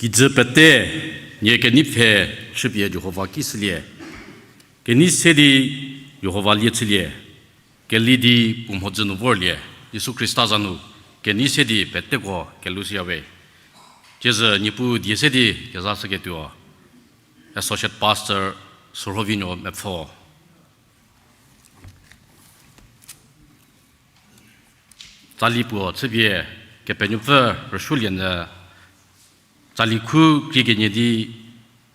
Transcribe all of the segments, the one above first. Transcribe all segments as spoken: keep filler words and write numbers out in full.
Kijü pete, nie kenei pfhe chüpie Jihova ki shülie. Kenei se di Jihova lie chülie. Keli di puo mhodzü nu vorlie. Jisu Khrista za nu kenei se di peteko kelou shüyawe. Tsiezhü Niepuu die se di kezashüketuo Associate Pastor Surovinuo Mepfo. Tsali puo chüpie Kepenuopfü rüsuolie nyü, tsali khu krie kenie di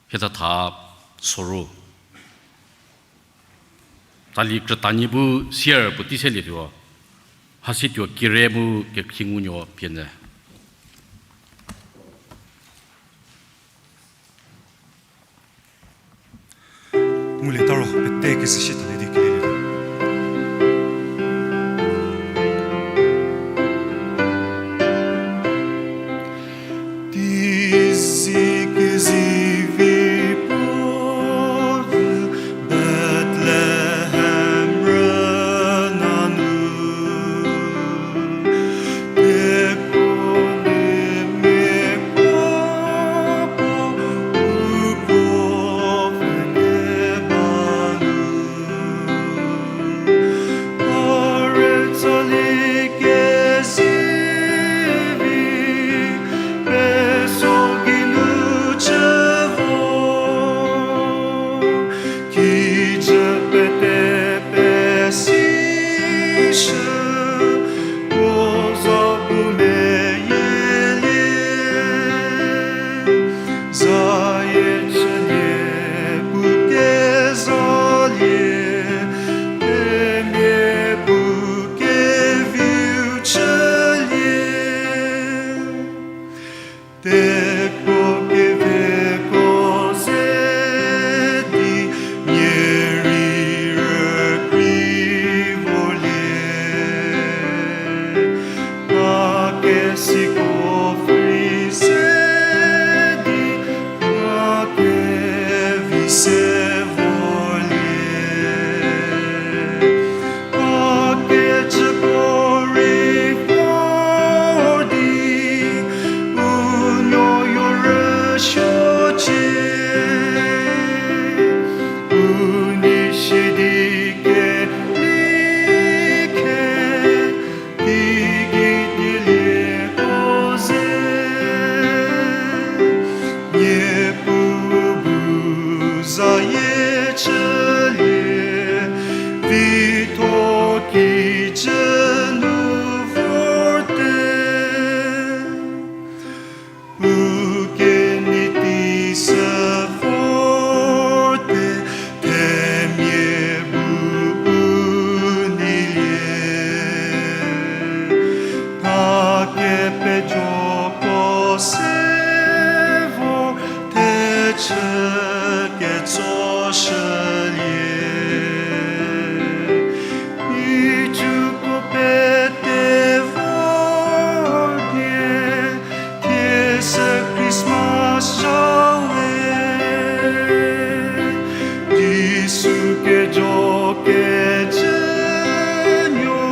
hie thetha soru. Tsali krütanie bu sier puotei selietuo, hasituo kire mu kekhrie ngunuo pie nyü. Ngulie taro, pete keshüshie thalie di kelelie. Teizi kezivi puo Bethlehem rüna nu, tekuo nu mia kuo puo uko pfhülie ba nu. Ore tsali kezivi peso geinu chü vo, kijü pete pesishü puo za bu meyielie. Zayie chülie puo kezalie, themia bu keviu chülie. Tekuo keveko ze di nie rei rükrei volie. A kesiko pfhüri se di, a kevi se volie. A kecüko rei vor di, u nuoyo rüsuocie. U nei shi di keli khe, teigei dielieko ze, Niepuu bu zayie chülie, vitho kijü nu vorte. U kenei tei sü vorte, themia bu u neilie. A kepejoko se vor, thechü ketsoshülie. Nhicuko pete vor die, thie sü Christmas zha we. Jisu kejo kecü nuo,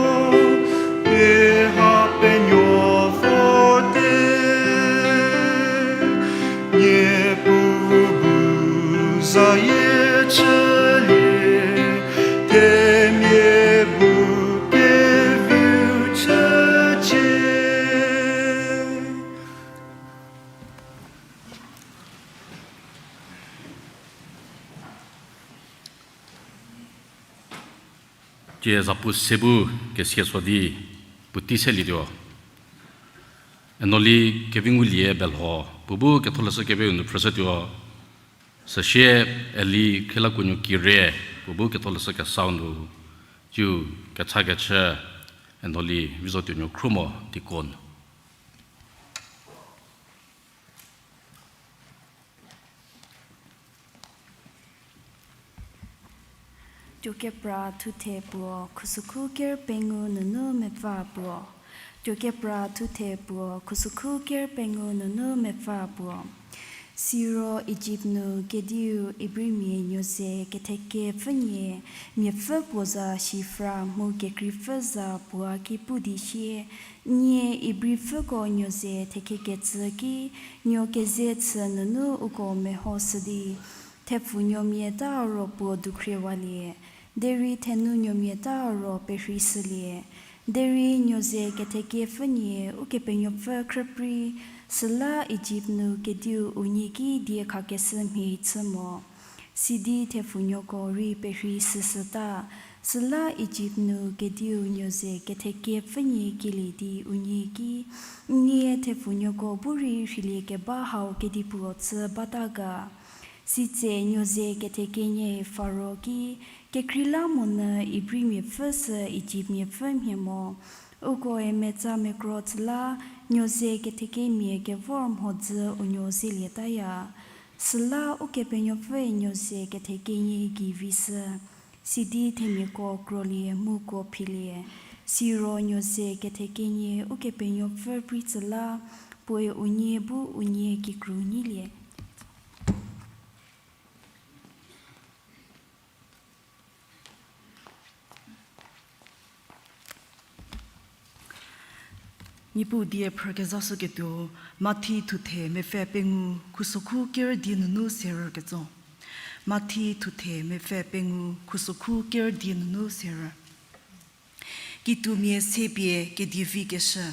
pie ha penuo vorte. Niepuu bu zayie chülie, themia bu keviu chücie. Tie zapu se bu kesia so di puotei selietuo. Enoli Kevingulie Belho, puo bu Ketholeshü Kepeu nu phrüshütuo. Süsie Eli Khrielakuonuo Kire, puo bu Ketholeshü Kesau nu, tsiu kechakechü Enoli Vizotuonuo Khrumo deacon. Tuokepra thuthe puo, khusükhu ker pengou nunu mepfü puo. Tuokepra thuthe puo, khusükhu ker pengou nunu mepfü puo. Siro Ijipt nu kediu Ibrimia nuoze kethekepfü nie, miapfü puo za Shifra mu kekreipfü za Pua ki pu di sie, Nie Ibripfüko nuoze thekhekecü ki nuo keze chü nunu uko mehoshü di, thepfunuomia ta ro puo dukhriewalie, derei thenunuomia ta ro perheishülie. Derei nuoze kethekepfü nie Ukepenuopfü khrüprei, süla Ijipt nu kediu unie ki diekhakeshü mhie chü mo. Sidi thepfunuoko rei perhei süshüta, süla Ijipt nu kediu nuoze kethekepfü nie kielie di unie ki, Nie thepfunuoko bu rei rheilie keba hau kedipuo chü bata ga? Sitse nuoze kethekenie Faro ki, Kekreilamonyü Ibrimiapfü sü Ijiptmiapfü mhie mo, ukoe metsa mekro tsüla, nuoze kethekemia kevor mhodzü u nuo zelietaya. Süla Ukepenuopfüe nuoze kethekenie gei vishü, sidi themiako krolie mu kuo philie. Siro nuoze kethekenie Ukepenuopfü prei tsüla, puoe unie bu unie kikru nyilie. Niepuu die phrükezhashüketuo, Mathi thuthe mepfü pengou khusokhu kerüdie nunu serü ketso. Mathi thuthe mepfü pengou khusokhu kerüdie nunu serü. Kituomia sepie kedievikeshü.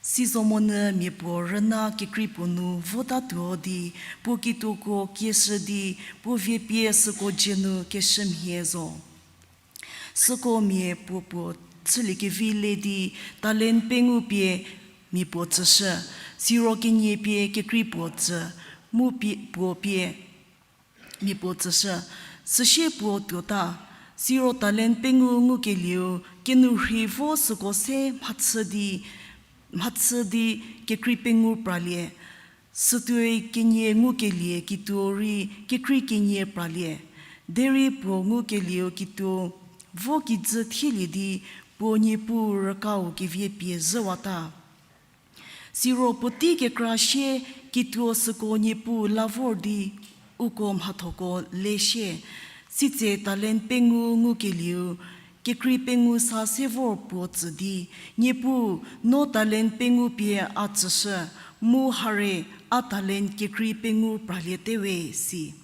Sizomonyü mia puo rüna kekrei puo nu votatuo di, puo kituoko kieshü di, puo vie pie süko dzie nu keshümhie zo. Süko mia puo puo chüliekevi le di, talent pengou pie mia puo tsüshü, siro kenie pie kekrei puo tsü, mu pie, puo pie mia puo tsüshü. Süsie puo tuota, siro talent pengou ngukelieu kenourhei vo süko se mhachü di, mhachü di kekrei pengou pralie. Sütuoi kenie ngukelie kituo rei kekrei kenie pralie. Derei puo ngukelieu kituo vo kijü thielie di puo niepuu rükau kevie pie zhüwata. Siro puotei kekra sie kituo süko niepuu la vor di uko mhathoko le sie, sitse talent pengou ngukelieu kekrei pengou sa se vor puo tsü di, Niepuu, no talent pengou pie a tsüshü, mu hare a talent kekrei pengou praliete we, si.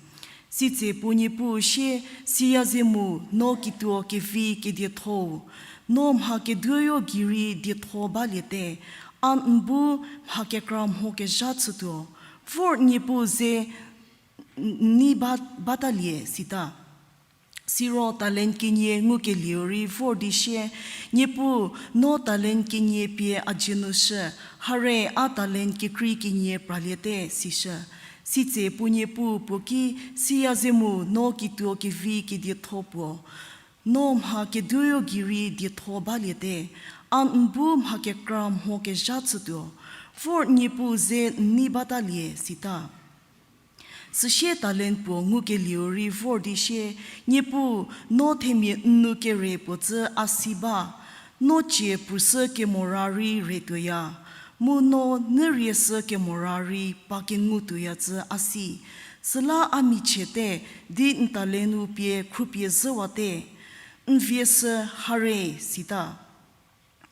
Sitse puo niepuu sie, Siya ze mu no kituo kevi kedietho-u, no mha keduoyo gei rei dietho baliete, a n bu mha kekra mho kezha chütuo, vor niepuu ze n-, n nei ba, batalie, sita. Siro talent kenie ngukelieu rei vor di sie, Niepuu, no talent kenie pie a dzie nu shü, hare a talent kekrei kenie praliete, sishü. Sitse puo niepuu puo ki, Siya ze mu no kituo kevi kedietho puo, no mha keduoyo gei rei dietho baliete, a n bu mha kekra mho kezha chütuo, vor niepuu ze n nei batalie, sita. Süsie talent puo ngukelieu rei vor di sie, Niepuu, no themia n nu kere puo tsü a si ba, no cie prushü kemora rei retuoya, mu no nü rieshü kemora rei pa kengutuoya tsü a si. Süla a michiete di n talent u pie khrupie zhüwate, n vie sü hare, sita.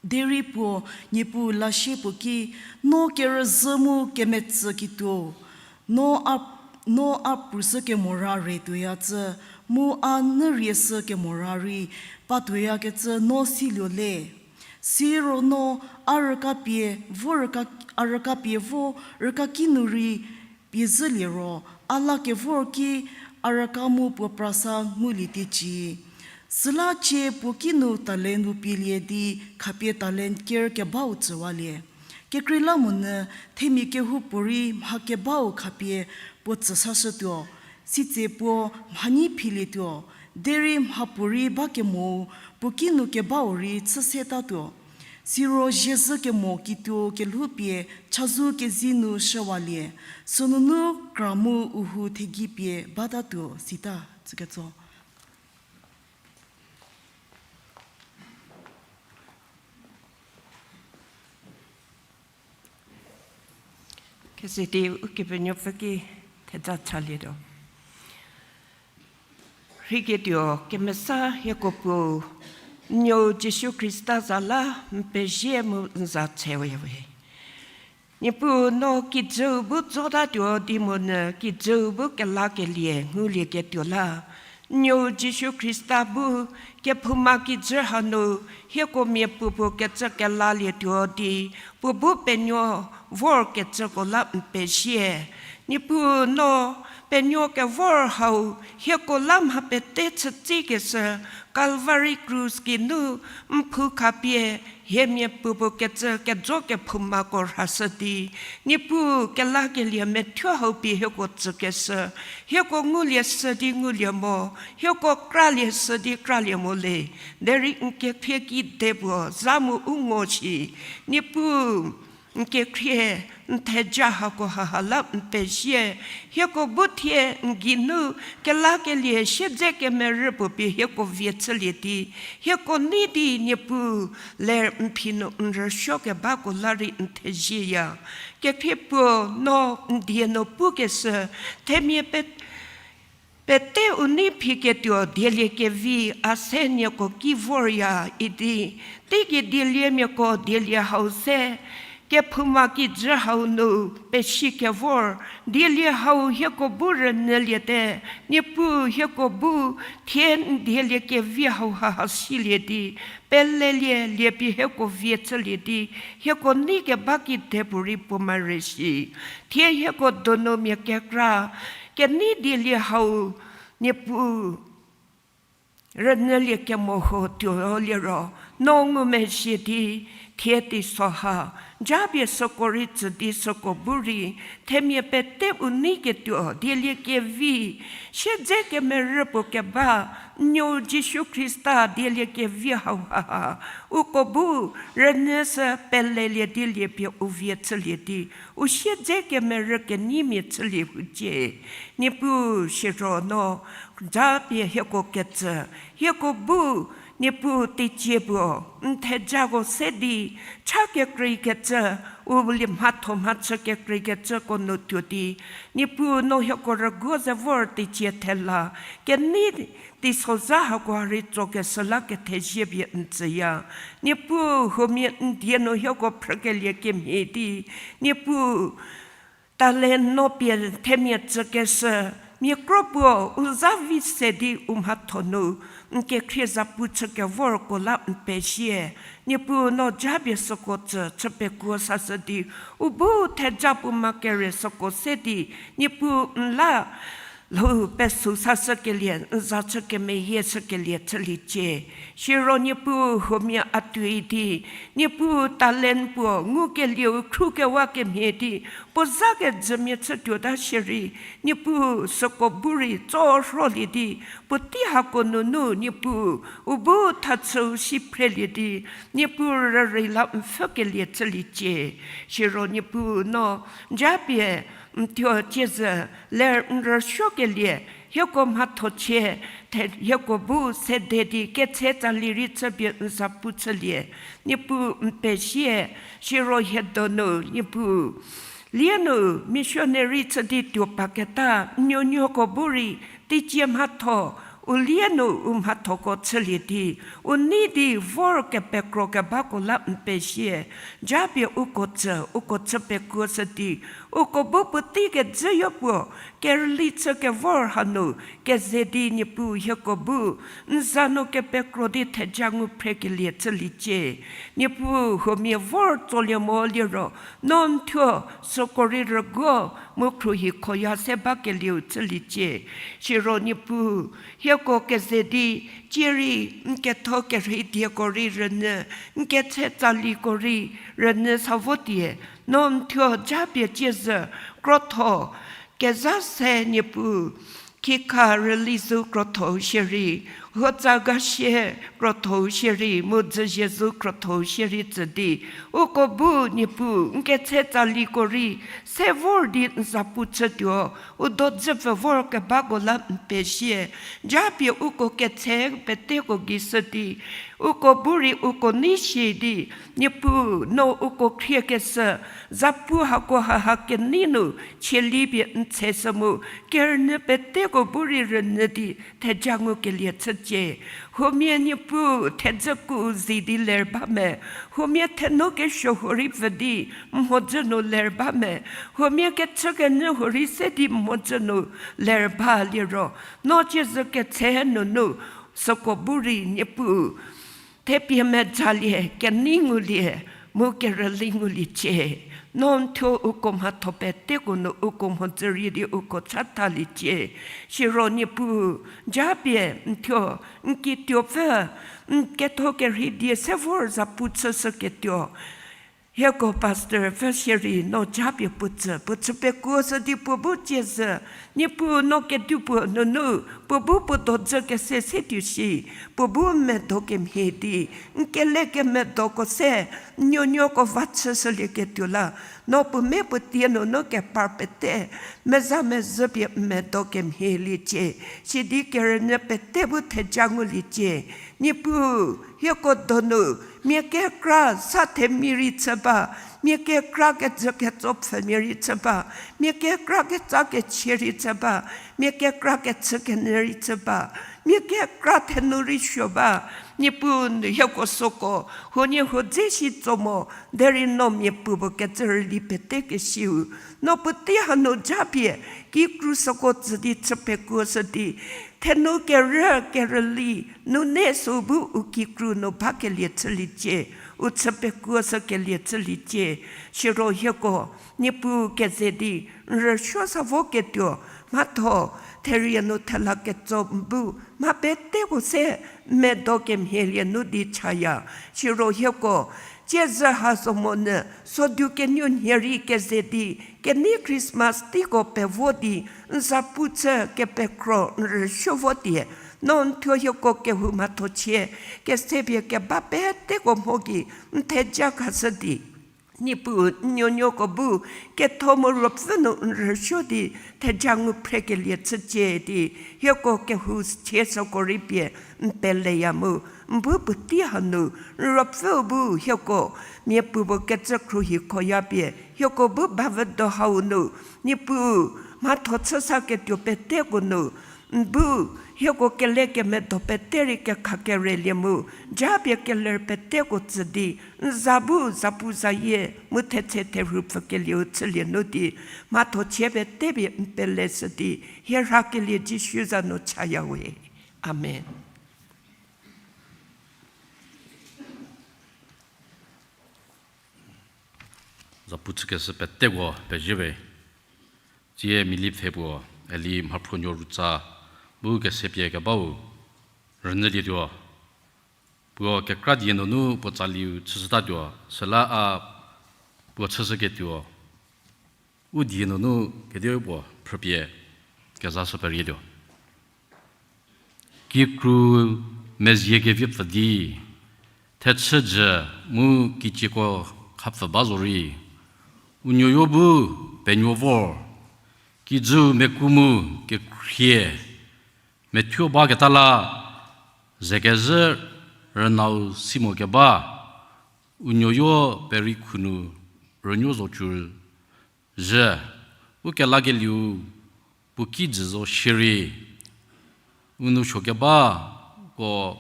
Derei puo niepuu lasie puo ki, No kerüzhü mu kemetsü kituo, no a, no a prushü kemora retuoya tsü, mu a nü rieshü kemora rei patuoyakecü no siluo le. Siro no a rükapie vo rüka, a rükapie vo rüka kinu rei pie zhülie ro, a la kevor ki a rüka mu puo prasa ngulie tiecie. Süla cie puo kinu talent u pielie di khapie talent ker kebau tsüwalie. Kekreilamonyü themia kehoupuorei mha kebau khapie puo tsüsashütuo, sitse puo mhanyi philietuo, derei mhapuorei ba kemou puo kinu kebau rei chü setatuo. Siro ziezhü kemo kituo kelhoupie chazou kezei nu shüwalie, sünunu kra mu u hu thegei pie batatuo, sita, tsüketso. Keze di Ukepenuopfü ki theja chalietuo. Rheiketuo kemesa hieko Puo, Nuou Jisu Khrista za la n pezie mu n za tsewe we. Niepuu no kijüu bu tsotatuo di monyü kijüu bu kelakelie ngulieketuo la, Nuou Jisu Khrista bu kephouma kijü hanu hieko miapuopuo kecü kelalietuo di, puo bu penuo vorkecüko la n pezie. Niepuu no penuo kevor hau hieko la mha pete chütsikeshü Calvary krus geinu n phou khapie hie miapuopuo kecü kejo kephoumako rhashü di, Niepuu kelakelie methuo hau pie hieko tsükeshü, hieko ngulie shü di ngulie mo, hieko kralie shü di kralie mo le, derei n kekhrie kide puo za mu u ngo shi, Niepuu n kekhrie n theja hako haha la n pezie, hieko bu thie n geinu kelakelie siedze kemerü puo pie hieko vie chülie di, hieko nei di Niepuu ler n phi nu n rüsuo kebako la rei n thezieya. Kekhrie puo no n die nu pukeshü, themia pe pete u nei phiketuo dielie kevi a se nieko ki vorya idi, teigei dieliemiako dielie hau se kephouma kijü hau nu peshi kevor, dielie hau hieko bu rünyüliete, Niepuu hieko bu thie n dielie kevi hau haha silie di, pelelie lie pie hieko vie chülie di, hieko nei keba kide puorei puo mare shi. Thie hieko donu mia kekra kenei dielie hau Niepuu rünyülie kemo ho tuo liro, no ngumezhie di thie teiso ha japie süko rei tsü di süko bu rei themia pete u nei ketuo dielie kevi siedze kemerü puo keba Nuou Jisu Khrista dielie kevi hau haha uko bu rünyüshü pelelie di lie pie u vie chülie di u siedze kemerü keneimia chülie hucie. Niepuu siro no japie hieko ketsü, hieko bu Niepuu teicie puo n thejako se di cha kekreikecü, u lie mhatho mhachü kekreikecüko nu tuo di, Niepuu no hieko rüguo ze vor teicie thela kenei teisozha hako rei tsokeshü la kethezie pie n tsüya. Niepuu huomia n die nu hieko phrükelie kemhie di, Niepuu talent no pie themia tsükeshü mia kro puo u za vi se di u mhatho nu n kekhrie zapu chükevorko la n pezie. Niepuu no japie süko tsü chü pekuo sashü di u bu theja puo ma kere süko se di Niepuu n la lhou pesou sashükelie n za chü kemeyie shükelie chüliecie. Siro Niepuu huomia a tuoi di, Niepuu talent puo ngukelieu khrukewa kemhie di puo za kejümia chütuota shierei, Niepuu süko bu rei tso rholie di puotei hako nunu Niepuu u bu thachüu si phrelie di Niepuu rürei la n pfhükelie chüliecie. Siro Niepuu no japie n thuo ciezü ler n rüsuokelie hieko mhathochie, hieko bu sede di ketse tsali rei chüpie n zapu chülie. Niepuu n pezie, siro hie donu Niepuu lie nu missionary chü di tuo paketa n nuonuoko bu rei teicie mhatho u lie nu u mhathoko chülie di u nei di vor kepekro kebako la n pezie. Japie uko tsü uko chü pekuoshü di uko bu puotei kejüyo puo kerüli chü kevor hanu keze di Niepuu hieko bu n za nu kepekro di theja ngu phrekelie chüliecie. Niepuu huomia vor tsolie mo liro no n thuo süko rei rüguo mu khruohi khoya se bakelieu chüliecie. Siro Niepuu hieko keze di cierei n ketho kerhei dieko rei rünyü, n ketse tsaliko rei rünyü sa votie, no n thuo japie ciezü krotho kezha se Niepuu khikha rüli zü krotho shierei Huotsa ga sie krotho-u shierei, mu dzüzie zu krotho-u shierei tsü di, uko bu Niepuu n ketse tsaliko rei se vor di n zapu chütuo, u dodzü pfü vor kebako la n pezie. Japie uko ketse peteko gei shü di, uko bu rei uko nei shie di, Niepuu no uko khriekeshü, zapu hako haha kenei nu, chieli pie n tseshü mu, kerünyü peteko bu rei rünyü di, theja ngukelie chücie. Huomia Niepuu thedzüku zi di ler ba me, huomia thenu kesuo huorei pfü di, mhodzü nu ler ba me, huomia kechü kenyü huorei se di mhodzü nu ler ba liro, no ciezü ketse nunu, süko bu rei Niepuu thepie mezalie, kenei ngulie, mu kerüli nguliecie. No n thuo uko mhatho peteko nu uko mhodzü rie di uko chathaliecie. Siro Niepuu, japie n thuo, n kituopfü, n ketho kerhei die se vor zapu chüshüketuo. Hieko pastor pfü shierei no japie puo tsü, puo chü pekuoshü di puo bu ciezü, Niepuu no kedipuo nunu, puo bu puo dodzü kese se tuo shi, puo bu medo kemhie di, n kele kemedoko se, n nuonuoko va chüshülieketuo la, no puo me puo tie nunu kepar pete, meza mezhü pie n medo kemhie liecie, sidi kerünyü pete bu theja nguliecie. Niepuu, hieko donu, mia kekra sa themia rei chü ba, mia kekra kejü ketso pfhümia rei chü ba, mia kekra ketsa kechie rei chü ba, mia kekra kechü kenyü rei chü ba, mia kekra thenu rei suo ba, Niepuu nu hieko süko, huonie huo dze shi tso mo, derei no mia puo bu kecü rüli pete kesiu, no puotei hanu japie, kikru süko tsü di chü pekuoshü di, thenu kerü kerüli, nune sü bu u kikru nu bakelie chüliecie, u chü pekuoshükelie chüliecie, siro hieko, Niepuu keze di, n rüsuo sa voketuo, mhatho, therie nu thela ketso n bu, mha peteko se, medo kemhielie nu di chaya, siro hieko, ciezü ha zo monyü, sodu kenuo nhie rei keze di, kenei Christmas teiko pevo di, n zapu chü kepekro n rüsuo vo tie, no n thuo hieko kehou mhathochie, kesepie keba peteko mho gei, n theja khashü di. Niepuu n nuonuoko bu, ketho mu ruopfü nu n rüsuo di, theja ngu phrekelie chücie di, hieko kehou chie süko rei pie, n peleya mu, n bu puotei hanu, n ruopfüu bu hieko, mia puo bu kecü khruohi khoya pie, hieko bu bavüdo hau nu, Niepuu, mhatho chü saketuo peteko nu, n bu, hieko kele kemedo pete rei kekhakerelie mu, japie keler peteko tsü di, n za bu zapuzayie, mu thetse therhu pfükelieu chülie nu di, mhathochie pete pie n peleshü di, hie rhakelie Jisu za nu chayawe. Amen. Zapu chükeshü peteko pezie we. Tsie Mili pfhe puo, eli mhaphruonuo rütsa, bu kesepie kebau, rünyülietuo. Puo kekra die nunu puo tsaliu chüshütatuo, süla a puo chüshüketuo. U die nunu kedipuo phrüpie kezashü perietuo. Kikru mezie kevi pfü di, thechü jü mu kicieko khapfü ba zorei, u nuoyo bu penuo vor, kijü meku mu kekhrie, methuo baketa la, zekezhü rünau si mo keba, u nuoyo perei khu nu rünuo zocü zhü, u kelakelieu puo ki jü zo shierei, u nou suo kebako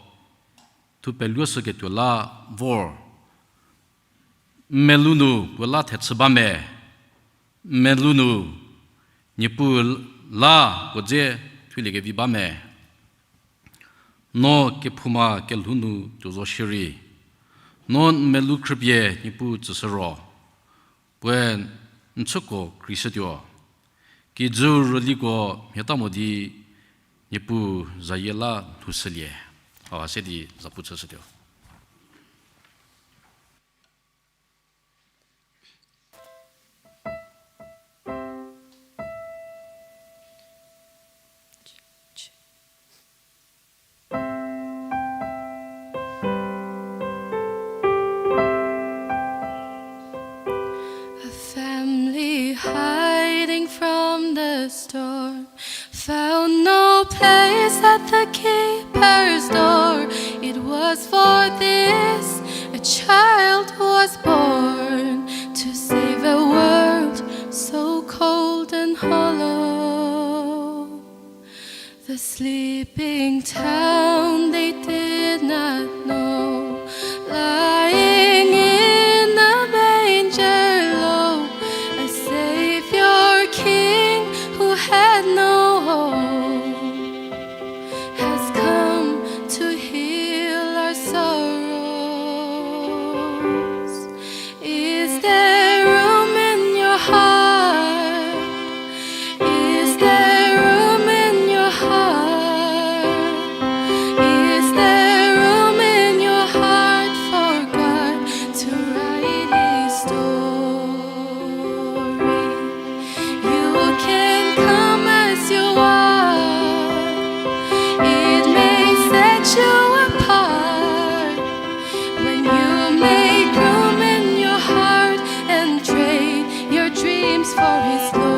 thupeluoshüketuo la vor, n melou nu puo la thechü ba me, n melou nu Niepuu la puo dze thuliekevi ba me. No kephouma kelhou nu tuo zo shierei, no n melou khrüpie Niepuu tsüshü ro, puoe n chüko kreishütuo. Kijü rüliko mhieta mo di Niepuu zayie la lhoushülie. Haha se di zapu chüshütuo. storm, found no place at the keeper's door. It was for this a child was born, to save a world so cold and hollow. The sleeping town they did not know, lying in a manger low, a Savior King who had no home has come to heal our sorrows. Is there room in your heart? Is there room in your heart? Is there room in your heart for God to write his story? You can come as you are. It may set you apart when you make room in your heart and trade your dreams for his glory.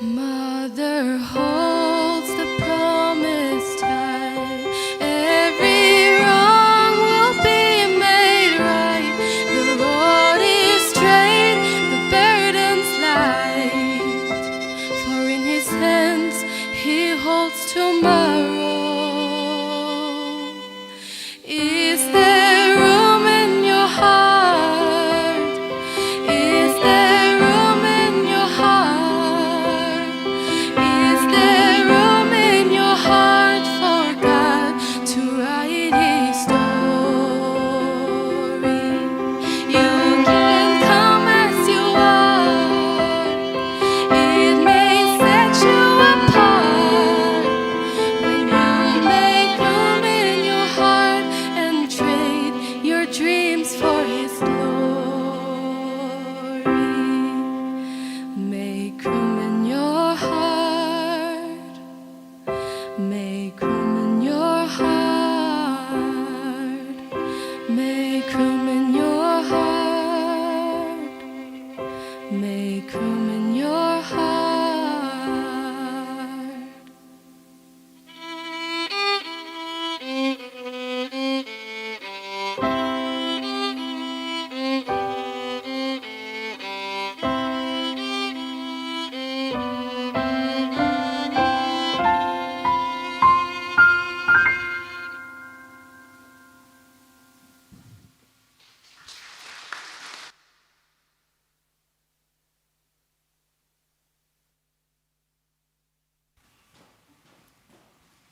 Mother holds the promise tight. Every wrong will be made right. The road is straight, the burden's light. For in his hands he holds tomorrow. Is there room in your heart? Is there room in your heart? Is there room in your heart for God to write his story? You can come as you are. It may set you apart when you make room in your heart and trade your dreams for his glory. Make room in your heart. Make room in your heart. Make room in your heart. Make room in your heart.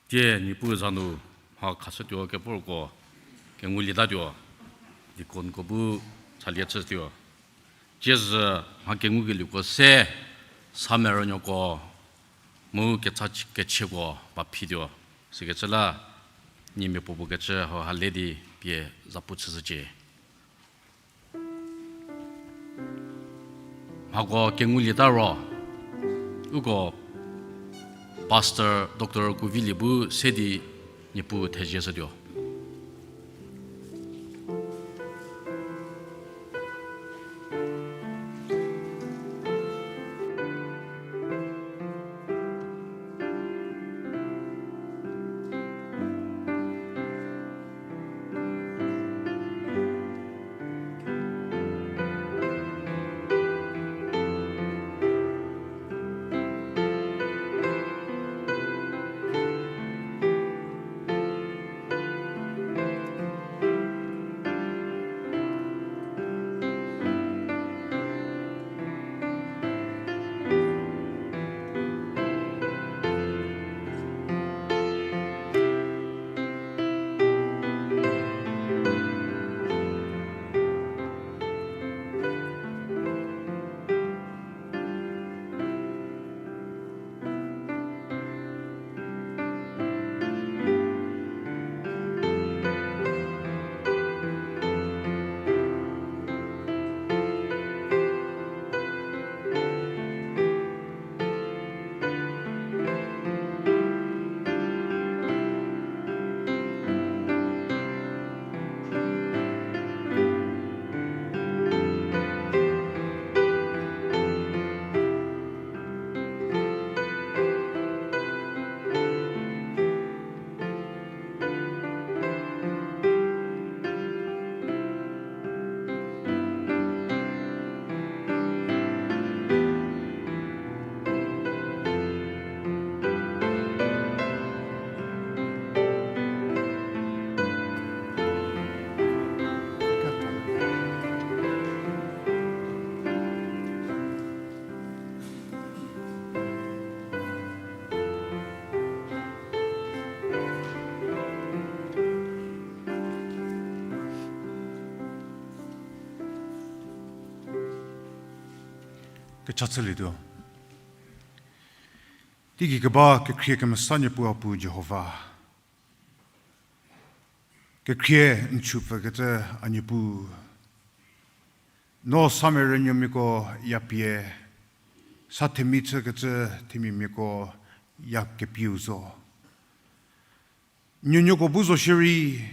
Tie Niepuu za nu mha khashütuo kevorko kengulietatuo, deaconko bu chalie chütuo. Tiezü mha kengukelieko se, samerünuoko mu kecha kechüko ba phituo. Sikecü la nie mia puopuo kecü hau ha le di pie zapu chüzhücie. Mhako kengulieta ro, uko Pastor Doctor Kuvilie bu se di Niepuu thezie shütuo. Kecha chülietuo. Teigei keba kekhrie kemesa Niepuu a Pu Jihova. Kekhrie n chupfükecü a Niepuu. No sa merünuomiako yapie, sa themia chükecü themiamiako ya kepieu zo. Nuonuoko bu zo shierei,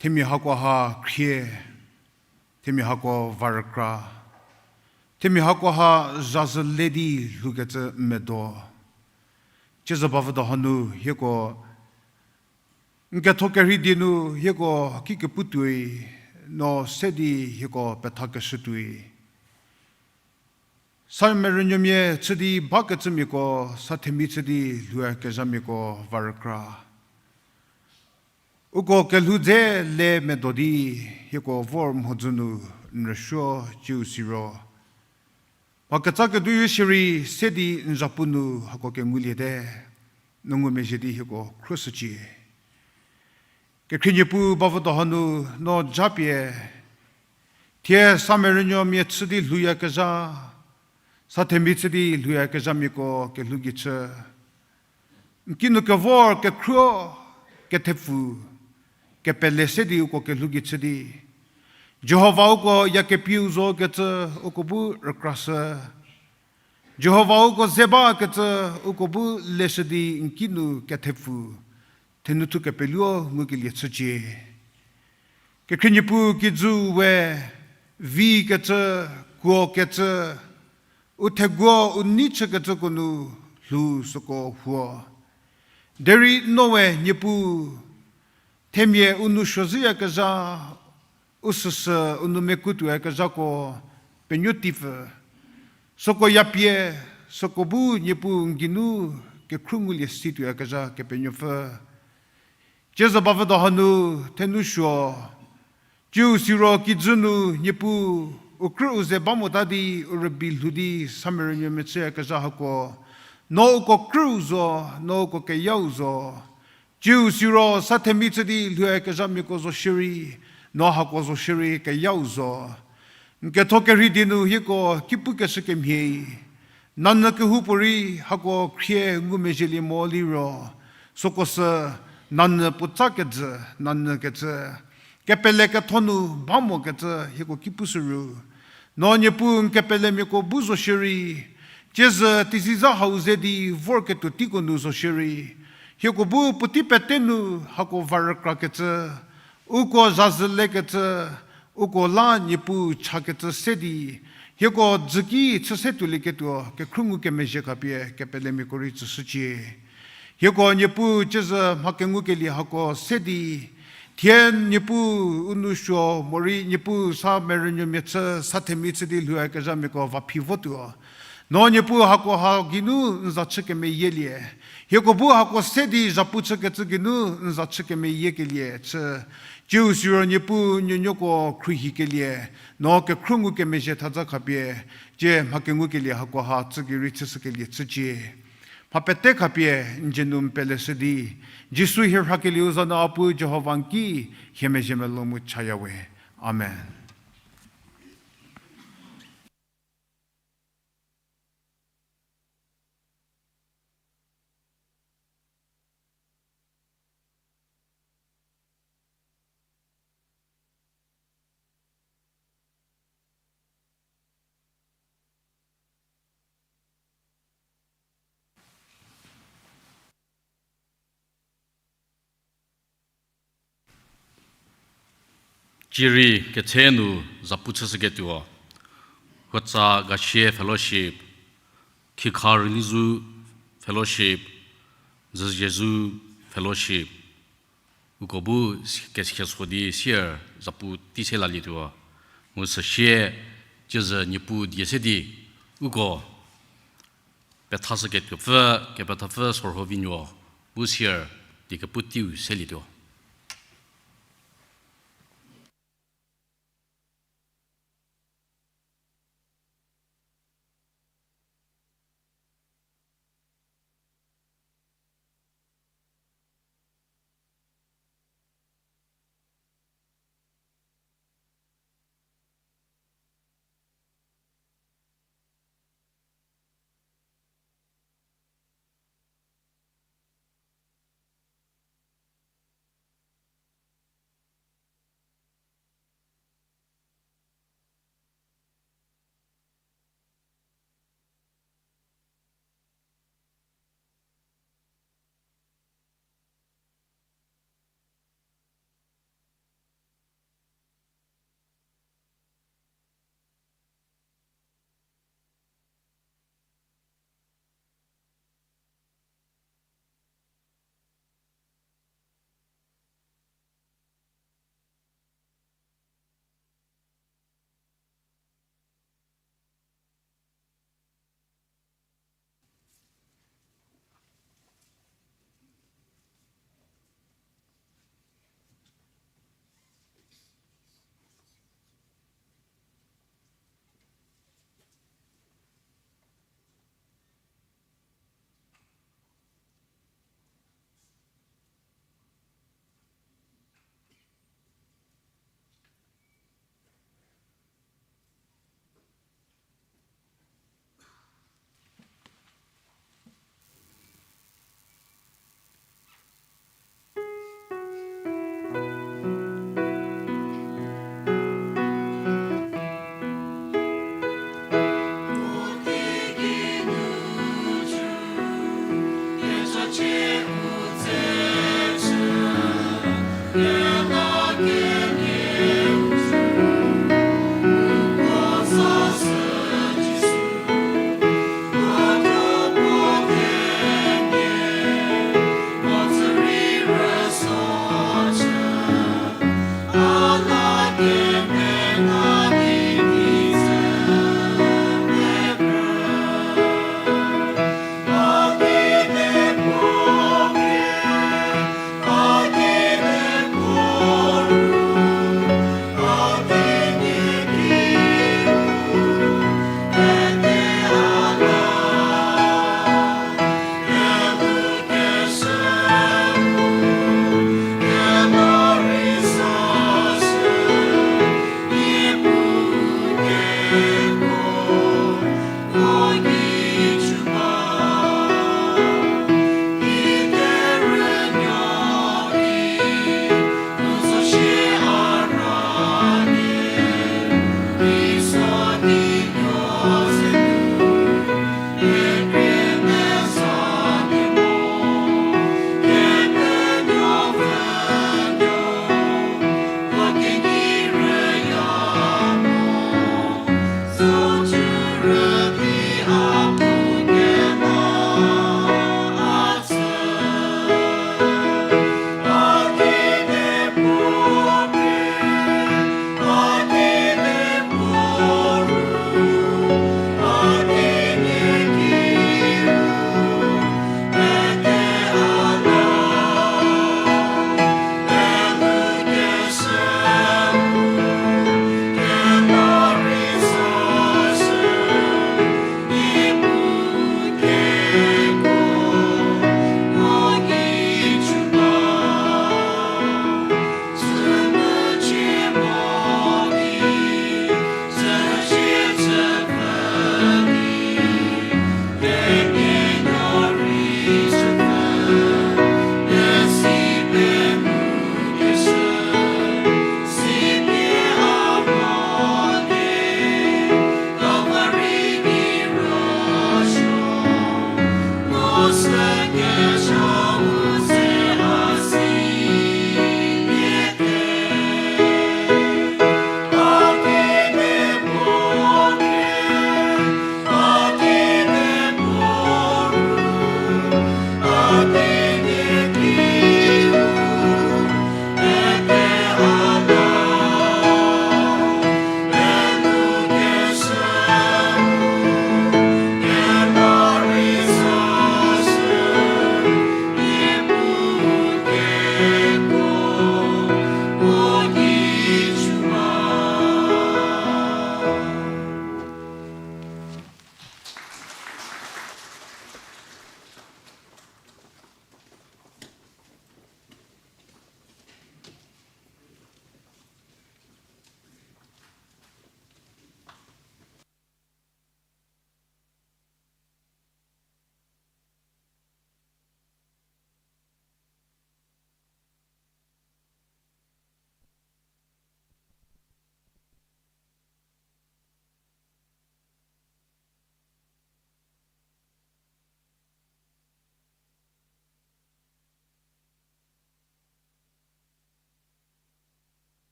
themia hako ha khrie, themia hako va rükra, themia hako ha zhazhü le di lhoukecü medo. Cizü bavüdo hanu hieko n ketho kerhei die nu hieko ki kepu tuoi, no se di hieko pethakeshü tuoi. Sa merünuomia chü di bakecümiako, sa themia chü di lhouyakezhamiako va rükra. Uko kelhou dze le medo di hieko vor mhodzü nu n rüsuo, ciu siro mha ketsa keduyu shierei se di n zapu nu hako kenguliete, no ngumezhie di hieko khruoshücie. Kekhrie Niepuu bavüdo hanu no japie, thie sa merünuomia chü di lhouyakezha, sa themia chü di lhouyakezhamiako kelhou gei chü n kinu kevor kekhruo, kethepfu, kepele se di uko kelhou gei chü di, Jihova uko ya kepieu zo kecü uko bu rükrashü. Jihova uko ze bakecü uko bu leshü di n kinu kethepfu, thenuthu kepeluo ngukelie chücie. Kekhrie Niepuu kijü we vikecü, kuokecü, u theguo u nei chükecüko nu lhou süko huo. Derei noe Niepuu, themia u nou suozhüyakezha, u süsü u nou mekutuoyakezhako penuo tipfü, süko yapie, süko bu Niepuu n geinu kekhruo ngulie si tuoyakezha Kepenuopfü. Cizü bavüdo hanu thenou suo, ciu siro kijü nu Niepuu u krü u ze ba mota di u rübei lhou di sa merünuomia chüyakezha hako, no uko krüu zo, no uko keyau zo. Ciu siro sa themia chü di lhouyakezhamiako zo shierei, no hako zo shierei keyau zo. N ketho kerhei die nu hieko ki pukeshü kemhie, nanyü kehoupuorei hako khrie ngumezhielie mo liro, süko sü nanyü puotsa kejü, nanyü kecü, kepele ketho nu ba mokecü hieko ki pushü ru. No Niepuu n kepelemiako bu zo shierei, cizü teisizha hau ze di vorketuo teiko nu zo shierei, hieko bu puotei pete nu hako va rükrakecü, uko zhazhü lekecü, uko la Niepuu chakecü se di, hieko dzüki chü se tuolieketuo kekhruohi ngukemezhie khapie kepelemiako rei tsüshücie. Hieko Niepuu cizü mha kengukelie hako se di, thie Niepuu u nou suo morei Niepuu sa merünuomia chü sa themia chü di lhouyakezhamiako va phi votuo. No Niepuu hako ha geinu n za chü kemeyielie. Hieko bu hako se di zhapu chükecü geinu n za chü kemeyiekelie chü. Ciu siro Niepuu nuonuoko khruohikelie, no kekhruohi ngukemezhie thaza khapie, cie mha kengukelie hako ha tsügei rei chüshükelie chücie. Mha pete khapie n dzie nu n peleshü di, Jisu hie rhakelieu za nu a Pu Jihova n ki hie mezhie melou mu chaya we. Amen. Cierei ketse nu zapu chüshüketuo, Huotsa Gasie Fellowship, Khikha Rülizu Fellowship, Züziezu Fellowship, uko bu si-, kesikheso di sier zapu tei se lalietuo. Mu süsie, cizü Niepuu die se di, uko pethashüketuopfü, kepethapfü Sorhovinuo bu sier die kepu teiu selietuo.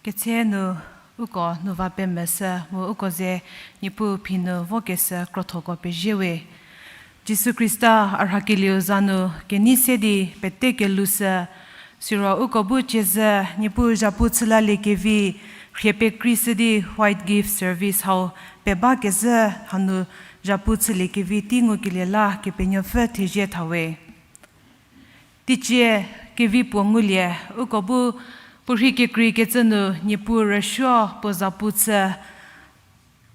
Ketse nu uko nu va pemesü mu uko ze Niepuu phi nu vokeshü krothoko pezie we. Jisu Khrista a rhakelieu za nu kenei se di pete kelushü, siro uko bu ciezü Niepuu zhapu chülaliekevi rhie pekreishü di White Gift Service hau peba kezhü hanu zhapu chüliekevi tei ngukelie la Kepenuopfü thezie tha we. Teicie kevi puo ngulie, uko bu puorhi kekreikecü nu Niepuu rüsuo puo zhapu chü.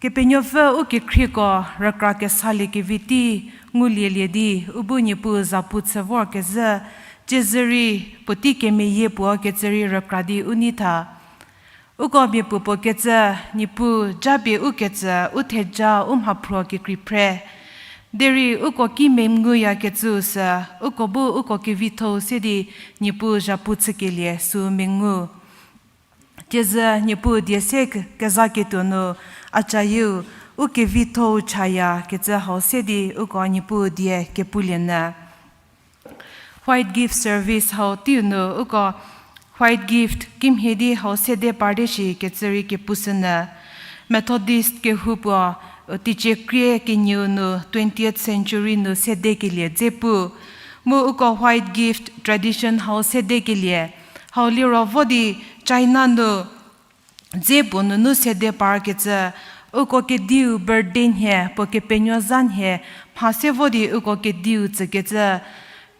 Kepenuopfü u kekhrieko rükra kesaliekevi tei ngulielie di, u bu Niepuu zhapu chü vorkezhü, ciezü rei puotei kemeyie puo kecü rei rükra di u nei tha. Uko miapuopuo kecü, Niepuu japie u kecü, u theja, u mhaphruo kekrei phre. Derei uko ki menguyakecüu sü, uko bu uko kevitho-u se di Niepuu zhapu chükelie süu mengu. Ciezü Niepuu die se k-, kezaketuo nu, a cayieu, u kevitho-u chaya kecü hau se di uko Niepuu die kepulie nyü. White Gift Service hau teiu nu uko White Gift kimhie di hau sede parte shi kecü rei kepushü nyü. Methodist kehoupuo, teicie krie kenieu nu twentieth century nu sedekelie dze pu. Mu uko White Gift tradition hau sedekelie. Hau liro vo di China nu dze puo nunu sede parkecü, uko kediu birthday nhie, puo kepenuo za nhie, mha se vo di uko kediu tsükecü,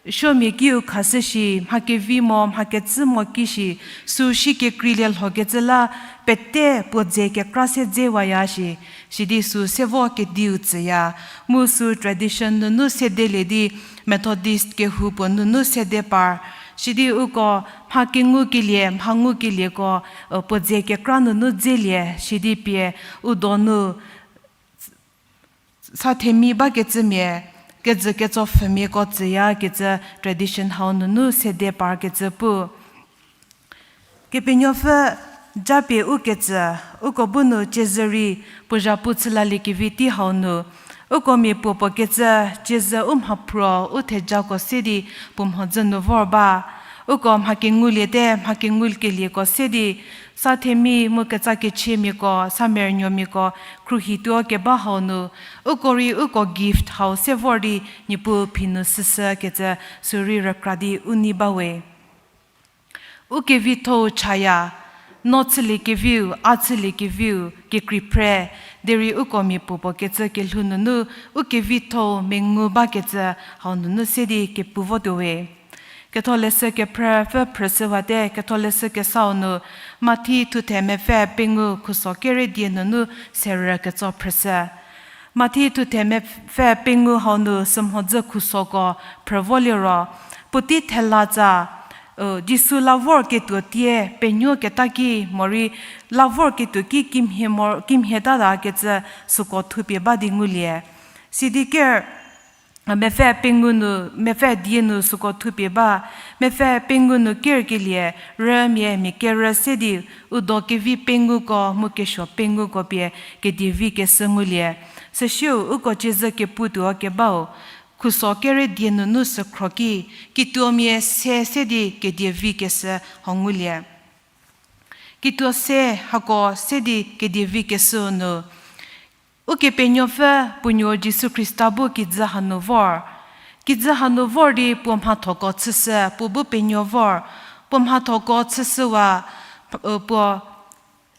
suomia kiu khashü shi, mha kevi mo, mha kecü mo ki shi, süu shi kekreilie lhokecü la, pete puo dze kekra se dze waya shi, sidi süu se vo kediu tsüya. Mu süu tradition nunu sedelie di Methodist kehoupuo nunu sede par, sidi uko mha kengukelie, mha ngukelieko, puo dze kekra nunu dzelie, sidi pie u donu sa themia bakecümia, kejü ketsopfhümiako tsüyakecü tradition hau nunu sede parkecü pu. Kepenuopfü japie u kecü, uko bu nu ciezü rei puo zhapu chülaliekevi tei hau nu, uko miapuopuo kecü, ciezü u mhaphruo, u thejako se di puo mhodzü nu vor ba. Uko mha kenguliete, mha kengukelieko se di, sa themia mu ketsakechiemiako, sa merünuomiako, khruohituo keba hau nu, uko rei uko gift hau se vor di Niepuu phi nu süshükecü süu rei rükra di u nei ba we. U kevitho-u chaya, no chüliekeviu, a chüliekeviu, kekrei phre, derei uko miapuopuo kecü kelhou nunu, u kevitho-u mengu bakecü hau nunu se di kepu votuo we. Ketholeshü kephrüpfü phrüshüwate, Ketholeshü Kesau nu, Mathi thuthe mepfü pengou khuso kere die nunu serü ketso phrüshü. Mathi thuthe mepfü pengou hau nu sümhodzü khusoko phrü voliro, puotei thela tsa, Jisu la vorketuo tie penuoketa ki morei la vorketuo ki kimhie mo, kimhie tatakecü süko thupie ba di ngulie. Sidi ker, mepfü pengou nu, mepfü die nu süko thupie ba, mepfü pengou nu kerkelie, rümia mia kerü se di, u do kevi penguko mu kesuo penguko pie kedievi keshü ngulie. Süsiu uko ciezü keputuo kebau, khuso kere die nunu sükhro ki, kituomia se se di kedievi keshü hau ngulie. Kituo se hako se di kedievi keshüu nu, Ukepenuopfü puo nuo Jisu Khrista bu kijü hanu vor. Kijü hanu vor di puo mhathoko chüshü, puo bu penuo vor. Puo mhathoko chüshüwa, puo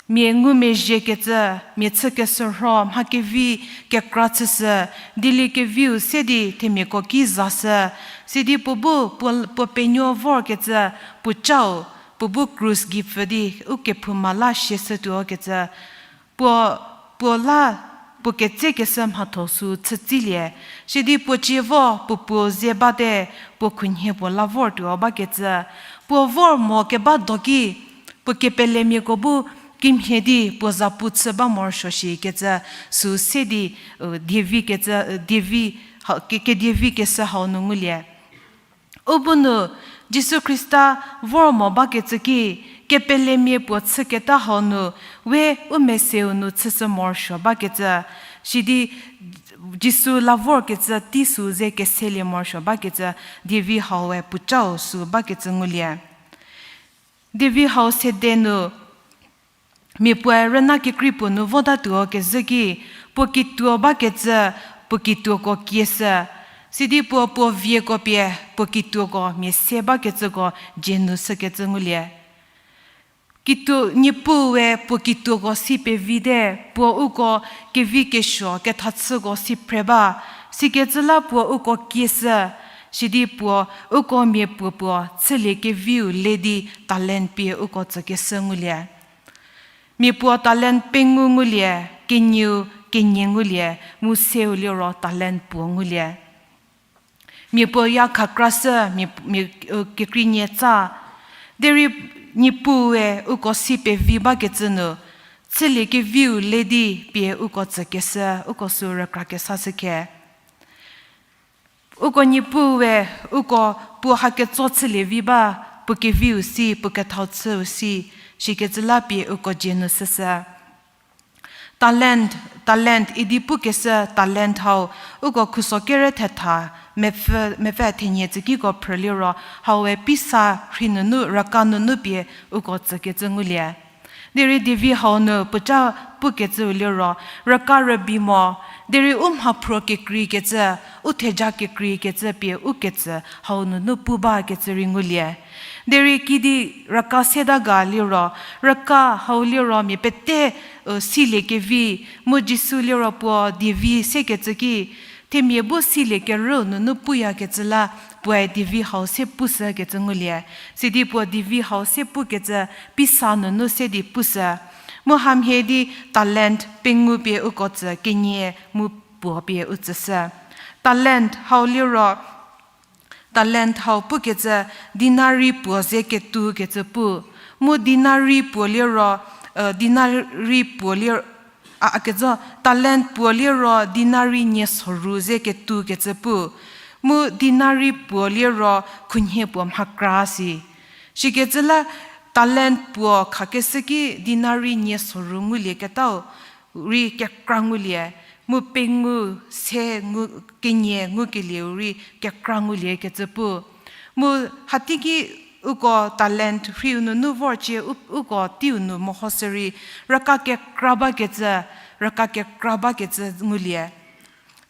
mia ngumezhiekecü, mia chükeshürho, mha kevi kekra chüshü, dieliekeviu se di themiako ki zashü. Sidi puo bu, puo, puo penuo vorkecü, puo cau, puo bu krus gei pfü di, ukephouma la sieshütuokecü, puo, puo la, puo ketsekeshü mhatho sü chütsilie, sidi puo cie vo puo puo ze bate, puo khunhie puo la vortuo bakecü, puo vor mo keba doki, puo kepelemiako bu kimhie di puo zapu chü ba morosuo shikecü, sü se di, dievikecü, dievi, kedievikeshü hau nu ngulie. U bu nu, Jisu Khrista vor mo bakecü ki, kepelemia puo chüketa hau nu, we u meseu nu chüshü morosuo bakecü, sidi Jisu la vorkecü tei sü ze keselie morosuo bakecü, dievi hau we puocau sü bakecü ngulie. Dievi hau sede nu, Mia puoe rüna kekrei puo nu votatuo kezhü ki, puo kituo bakecü, puo kituoko kieshü. Sidi puo puo vieko pie, puo kituoko mia se bakecüko dzie nu shükecü ngulie. Kituo, Niepuue puo kituoko si pevite, puo uko kevi kesuo kethachüko si phre ba, sikecü la puo uko kieshü, sidi puo uko mia puo puo chülie keviu le di talent pie uko tsükeshü ngulie. Mia puo talent pengou ngulie, kenieu kenie ngulie, mu seu liro talent puo ngulie. Mia puo ya khakrashü, mia, mia, kekreinie tsa. Derei Niepuue uko si pevi bakecü nu, chülie keviu le di pie uko tsükeshü, uko sü rükrakesashükhe. Uko Niepuue, uko puo haketso chülie vi ba, puo keviu si, puo kethau chüu si, shikecü la pie uko dzie nu shüshü. Talent, talent idi pukeshü talent hau, uko khuso kere thetha, mepfü, mepfü thenie tsükiko phrü liro, haue pisa rhei nunu, raka nunu pie uko tsükecü ngulie. Derei dievi hau nu puoca pukecüu liro, raka rübei mo, derei u mhaphruo kekreikecü, u theja kekreikecü pie ukecü hau nunu pu bakecü rei ngulie. Derei kidi raka seta ga liro, raka hau liro mia pete, silie kevi, mu Jisu liro puo dievi sekecü ki, themia bu silie kerüu nunu puyakecü la, puoe dievi hau se pushükecü ngulie. Sidi puo dievi hau se pukecü pisa nunu se di pushü. Mu hamhie di talent pengou pie uko tsü kenie mu puo pie u tsüshü. Talent hau liro, talent hau pukecü denari puo ze ketu kecü pu. Mu denari puo liro, denari puo lir-, a, a kezo, talent puo liro denari nie soru ze ketu kecü pu. Mu denari puo liro khunhie puo mhakra si. Shikecü la talent puo khakeshü ki denari nie soru ngulieketau rei kekra ngulie, mu pengou se ngu, kenie ngukelieu rei kekra nguliekecü pu. Mu hateiki uko talent rheiu nunu vorcie u-, uko teiu nu mehoshü rei, raka kekra bakecü, raka kekra bakecü ngulie.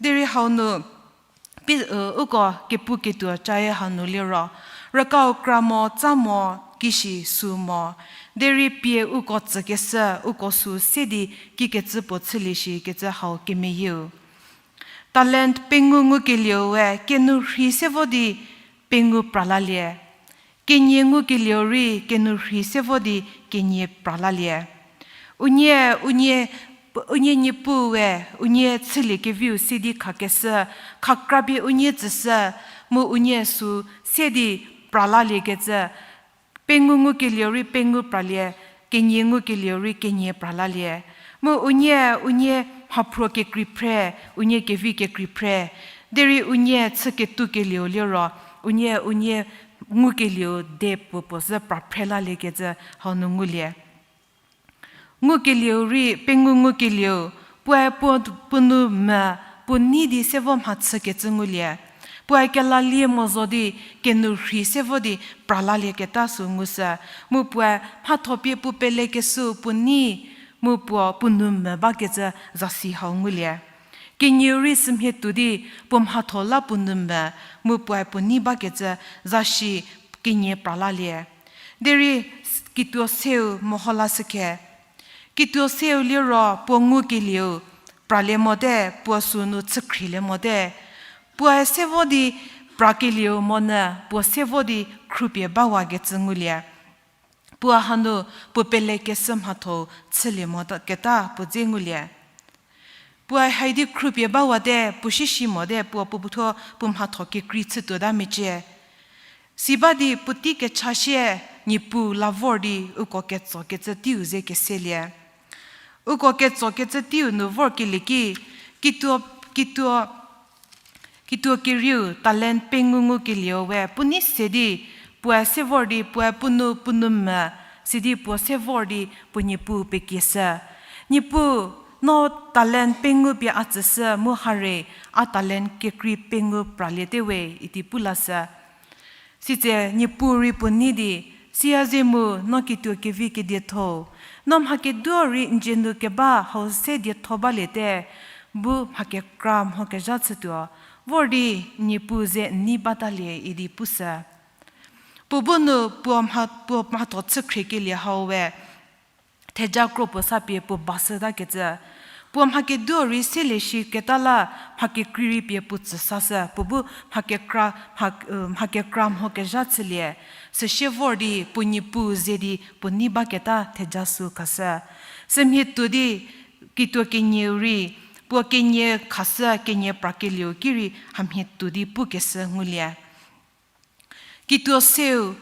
Derei hau nu, pi, uko kepu ketuo caye hanu liro, rükau kra mo, tsa mo, kishi sü mo, derei pie uko tsükeshü, uko sü se di kikecü puo chülie shikecü hau kemeyieu. Talent pengou ngukelieu we kenourhei se vo di pengou pralalie. Kenie ngukelieu rei kenourhei se vo di kenie pralalie. Unie, unie, unie niepu we, unie chülie keviu se di khakeshü, khakrapie unie tsüshü, mu unie sü se di pralaliekecü, pengou ngukelieu rei pengou pralie, kenie ngukelieu rei kenie pralalie. Mu unie, unie mhaphruo kekrei phre, unie kevi kekrei phre, derei unie chü ketukelieu liro, unie, unie ngukelieu de puo puo zhü pra phre laliekecü hau nu ngulie. Ngukelieu rei, pengou ngukelieu, puoe puo, puo nou mvü, puo nei di se vo mhachükecü ngulie. Puoe kelalie mo zo di, kenourhei se vo di pralalieketa sü ngushü, mu puoe mhatho pie puo pelekeshüu puo nei, mu puo puo nou mvü bakecü zasi hau ngulie. Kenieu rei sümhie tuo di puo mhatho la puo nou mvü, mu puoe puo nei bakecü zashi kenie pralalie. Derei kituo seu meho lashükhe. Kituo seu liro puo ngukelieu pralie mote, puo sünu chükhrilie mote. Puoe se vo di prakelieu monyü puo se vo di khrupie bawakecü ngulie. Puo hanu puo pelekeshü mhatho chülie mota keta puo dze ngulie. Puoe haidi khrupie bawate, puo shishi mote, puo puo puothuo puo mhatho kekrei chütuota mecie. Siba di puotei kecha sie, niepu la vor di uko ketsokecü teiu ze keselie. Uko ketsokecü teiu nu vorkelie ki, kituo, kituo, kituo kerieu talent pengou ngukelieu we puo nei se di, puoe se vor di puoe puo nou puo nou mvü, sidi puo se vor di puo niepu pekieshü. Niepu, no talent pengou pie a tsüshü mu hare, a talent kekrei pengou praliete we idi pu lashü. Sitse niepu rei puo nei di, Siya ze mu, no kituo kevi kedietho, no mha keduo rei n dzie nu keba hau se dietho baliete, bu mha kekra mho kezha chütuo, vor di Niepuu ze n nei batalie idi pushü. Puo bu nu puo mha, puo mhatho chü khriekelie hau we, theja kro puo sa pie puo bashütakecü. Puo mha keduo rei selie shiketa la mha kekrei rei pie puo tsü sashü, puo bu mha kekra, mha, mha kekra mho kezha chülie. Süsie vor di puo Niepuu ze di puo nei baketa theja sü khashü. Sümhie tuo di kituo kenieu rei, puo kenie khashü kenie prakelieu ki rei hamhie tuo di pukeshü ngulie. Kituo seu,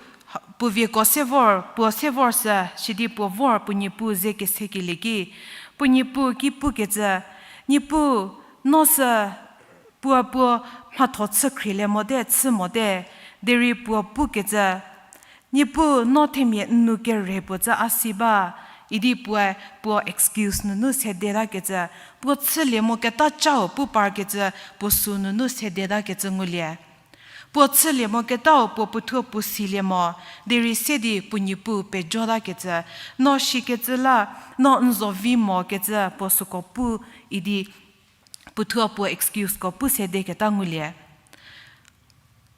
puo vieko se vor, puo se vor sü, sidi puo vor puo Niepuu ze kesekelie ki, puo Niepuu ki pukecü, Niepuu, no sü puo puo mhatho chü khrielie mote, chü mote, derei puo pukecü, Niepuu, no themia n nu kere puo cü a si ba, idi puoe puo excuse nunu sedetakecü, puo chülie moketa cau pu parkecü puo sü nunu sedetakecü ngulie. Puo chülie moketau puo puothuo puo silie mo, derei se di puo Niepuu pejotakecü, no shikecü la, no n zo vi mokecü puo süko pu idi puothuo puo excuseko pu sedeketa ngulie.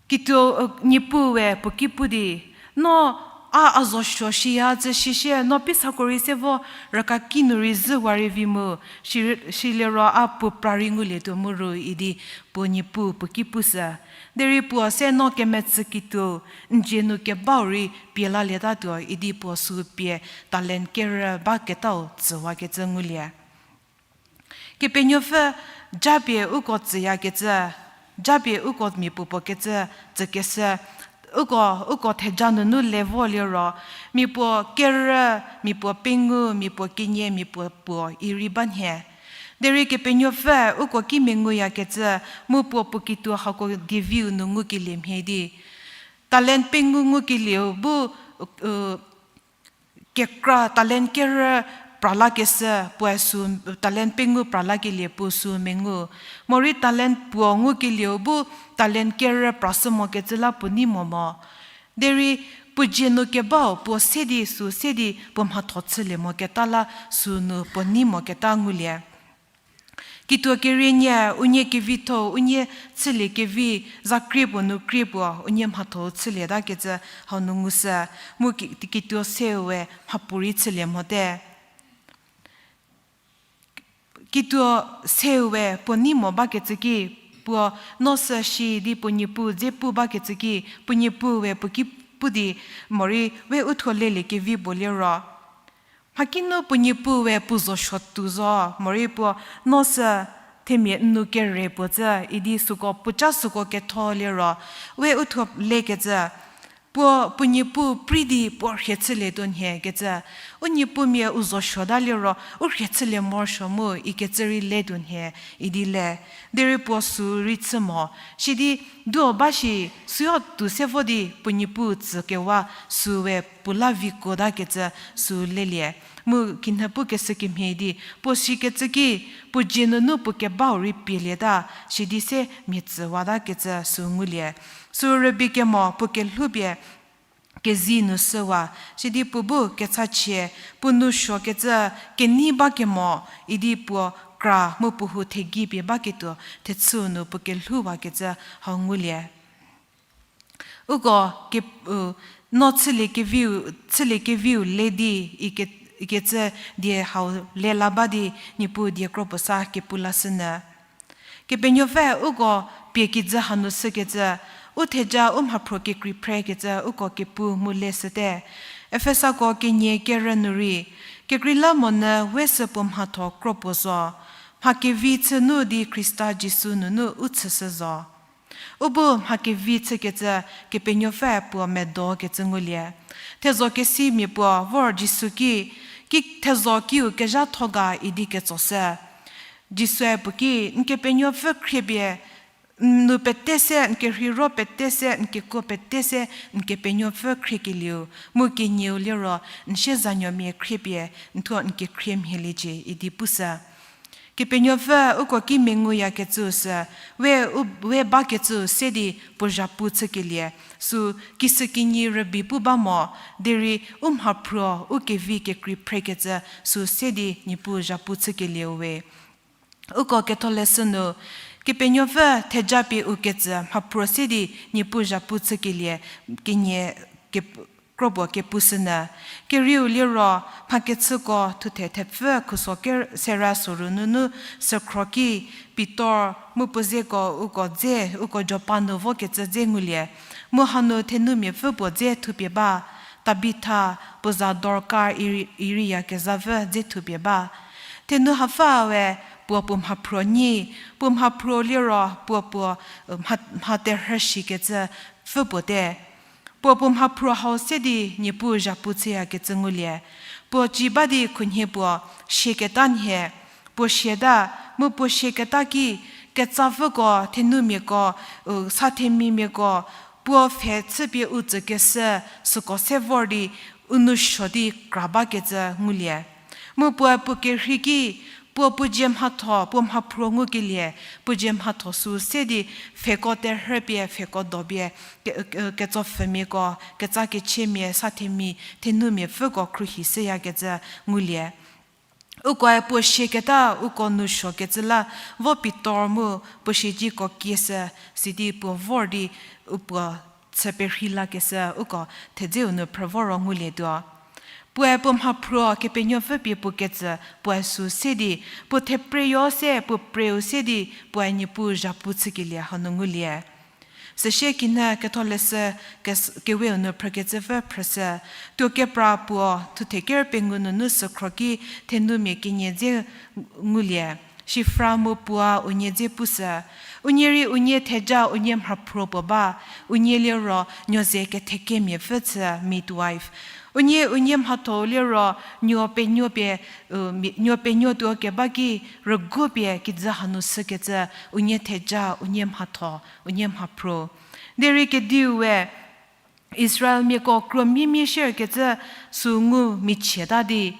Kituo, Niepuu we puo ki pu di, no a a zo suo shiya cü shishie, no pisako rei se vo rüka ki nu rei zhüwa rei vi mu, shi, shiliro a puo pra rei ngulietuo mu ru idi puo Niepuu puo ki pushü. Derei puo se no kemetsü kituo, n dzie nu kebau rei pie lalietatuo idi puo sü pie talent kerü baketau tsüwakecü ngulie. Kepenuopfü japie uko tsüyakecü, japie uko mia puopuo kecü, tsükeshü, uko, uko theja nunu le vo liro, mia puo kerü, mia puo pengou, mia puo kenie, mia puo puo irei ba nhie. Derei Kepenuopfü uko kimia nguyakecü, mu puo puo kituo hako dieviu nu ngukelie mhie di. Talent pengou ngukelieu bu, u, kekra talent kerü pra lakeshü, puoe sü, talent pengou pra lakelie puo sü mengu. Morei talent puo ngukelieu bu talent kerü prashü mokecü la puo nei mo mo. Derei puo dzie nu kebau puo se di sü se di puo mhatho chülie moketa la sü nu puo nei moketa ngulie. Kituo kerienie, unie kevitho, unie chülie kevi, za krie puo nu krie puo, unie mhatho chülietakecü hau nu ngushü, mu ki-, kituo seu we mhapuorei chülie mote. Kituo seu we puo nei mo bakecü ki, puo no sü shi di puo Niepuu dze pu bakecü ki, puo Niepuu we puo ki pu di morei we uthuo lelie kevi puo liro. Mhakinu puo Niepuu we puo zo suotuo zo, morei puo no sü themia n nu kere puo cü, idi süko puoca süko ketho liro, we uthuo lekecü, puo puo Niepuu prei di puo rhie chülietuo nhie kecü, u Niepuumia u zo suota liro, u rhie chülie morosuo mu ikecü rei letuo nhie, idi le, derei puo sü rei chü mo, sidi duo ba shi, süyo tuo se vo di puo Niepuu tsükewa sü we puo la vikuotakecü sü lelie. Mu kinhie pukeshü kemhie di, puo shikecü ki, puo dzie nunu puo kebau rei pielieta, sidi se mia tsüwatakecü sü ngulie. Sü rübei kemo puo kelhoupie, kezi nu shüwa, sidi puo bu kechachie, puo nu suokecü kenei ba kemo, idi puo kra mu puo hu thegei pie baketuo, thechüu nu puo kelhouwakecü hau ngulie. Uko ke, u, no chülie keviu, chülie keviu le di, ike-, ikecü die hau le la ba di, Niepuu die kro puo sa kepu lashünyü. Kepenuopfü uko pie kijü hanu shükecü, u theja u mhaphruo kekrei phrekecü uko kepu mu le shüte. Efesako kenie kerü nu rei, kekreilamonyü we sü puo mhatho kro puo zo, mha kevi chü nu di Khrista Jisu nunu u chüshü zo. U bu mha kevi chükecü Kepenuopfü puo medokecü ngulie. Thezho kesimia puo vor Jisu ki, ki thezho kiu kezhatho ga idi ketsoshü. Jisue puo ki, n Kepenuopfü khriepie, n nu pete se, n kerheiro pete se, n kekuo pete se, n Kepenuopfü khriekelieu, mu kenieu liro, n siezanuomia khriepie, n thuo n kekhrie mhieliecie idi pushü. Kepenuopfü uko ki menguyakecüu sü, we u, we bakecüu se di puo zhapu chükelie, sü kisükinyi rübei pu ba mo, derei u mhaphruo u kevi kekrei phrekecü sü se di Niepuu zhapu chükelieu we. Uko ketholeshü nu, Kepenuopfü thejapie u ketsü mhaphruo se di Niepuu zhapu chükelie kenie kep-, kropuo kepushünyü. Kerieu liro, mhakechüko thuthe thepfü khuso ker-, sera soru nunu sükhro ki, Pitor mu puo zeko uko dze, uko Jopa nu vokecü dze ngulie. Mu hanu thenumia pfü puo dze thupie ba, Tabitha, puo za Dorka iri, iriyakezhapfü dze thupie ba. Thenu hapfü we puo puo mhaphruo nyi, puo mhaphruo liro puo puo, mha, mha terhü shikecü pfü puo te. Puo puo mhaphruo hau se di Niepuu zhapu chüyakecü ngulie. Puo ci ba di khunhie puo siaketa nhie, puo siata, mu puo siaketa ki, ketsapfüko, thenumiako, u, sa themimiako, puo pfhe chüpie u tsükeshü, süko se vor di, u nou suo di kra bakecü ngulie. Mu puoe puo kerhei ki, puo puo dzie mhatho, puo mhaphruo ngukelie, puo dzie mhatho sü se di, pfheko terhü pie, pfheko do pie, ke-, ke-, ketsopfhümiako, ketsakechiemia, sa themi, thenumia pfüko khruohi shüyakecü ngulie. Ukoe puo siaketa uko nou suokecü la vo Pitor mu puo siedzeko kieshü, sidi puo vor di u puo chü perhei lakeshü uko thedzeu nu phrü vo ro ngulietuo. Puoe puo mhaphruo Kepenuopfü pie puo ketsü puoe sü se di, puo thepreiyo se puo preu se di puoe Niepuu zhapu chükelie hanu ngulie. Süsie kinhie ketholeshü kes-, keweu nu phrükecüpfü phrüshü, tuo kepra puo thuthe ker pengou nunu sükhro ki thenumia kenie dze ngulie. Shifra mu puoe unie dze pushü, unie rei unie theja unie mhaphruo puo ba, unie liro nuoze kethekemiapfü chü midwife. Unie unie mhatho liro nuo penuo pie, u, mi-, nuo penuo tuo keba ki rüguo pie kijü hanu shükecü unie theja unie mhatho, unie mhaphruo. Derei kediue Israelmiako kruo mimie shierkecü sü ngu michieta di,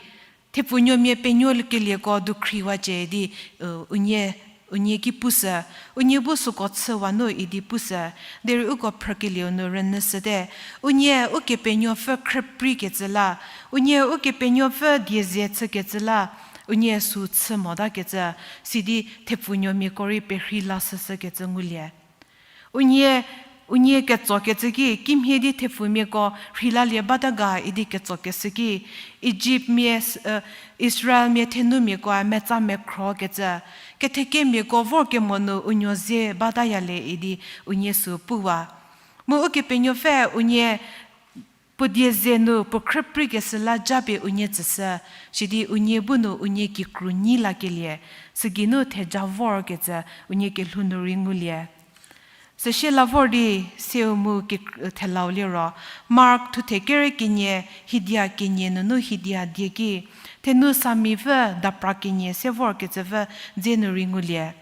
thepfunuomia penuo kelieko dukhriwacie di, u, unie, unie ki pushü, unie bu süko chüwa nu idi pushü, derei uko phrükelieu nu rünyüshüte, unie Ukepenuopfü khrüpreikecü la, unie Ukepenuopfü die ze chükecü la, unie sü chü motakecü, sidi thepfunuomiako rei perhei lashüshükecü ngulie. Unie, unie ketsokecü ki, kimhie di thepfumiako rheilalie bata ga idi ketsokeshü ki, Ijiptmia, e, Israelmia thenumiakoe metsa mekhrokecü, kethekemiako vorkemo nu u nuo ze bataya le idi unie sü puwa. Mu Ukepenuopfü unie puo die ze nu puo khrüpreikeshü la japie unie tsüshü, sidi unie bu nu unie kikru nyi lakelie, sügeinu theja vorkecü unie kelhou nu rei ngulie. Süsie la vor di seu mu kekr-, thelau liro, Mark thuthe ker kenie, hidia kenie nunu hidia die ki, thenu samipfü dapra kenie se vorkecüpfü dze nu rei ngulie.